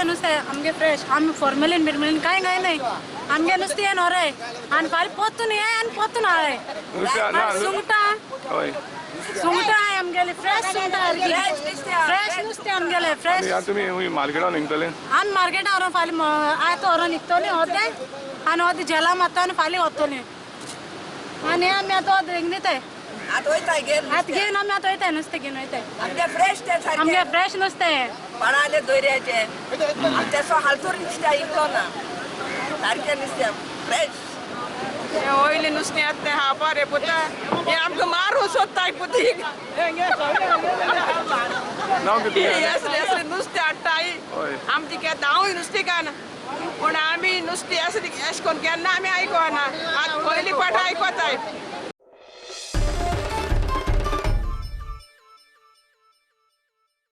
सगळें नुस्तें आमगे फ्रेश. आमी फॉर्मेलीन बिर्मेलीन कांय घायनाय. आमगे नुस्तें हें नोरें आनी फाल्यां पोत्तून हें आनी पोत्तून हाडय. नुस्तें ना. सुंगटां. हय. सुंगटां आमगेली फ्रेश, सुंगटां सारकी फ्रेश नुस्तें आमगेलें फ्रेश. आनी आतां तुमी मार्केटान विकतले? आमी मार्केटान व्हरोन फाल्यां आयत व्हरोन विकतली होते आनी होते झेला मारता आनी फाल्यां व्हरतली आनी आमी आतां होते दिताय. आतां वयताय घेवन. आतां घेवन आमी आतां वयताय, नुस्तें घेवन वयताय. आमगे फ्रेश तें आमगे सारकें. फ्रेश नुस्तें. पणाले दोरयाचे आनी तेसो हालतूर नुस्त्या इकलो ना, सारकें नुस्तें फ्रेश. वयलें नुस्तें आतां तें खावपा रे पुता, हें आमकां मारूं सोदताय पुती. नांव कितें तुगेलें? असलें असलें नुस्तें हाडटाय. हय. आमची केन्ना हांवूय नुस्तें खाना, पूण आमी नुस्तें असलें अशें करून केन्ना आमी आयकोना. आतां पयली फावट आयकोताय.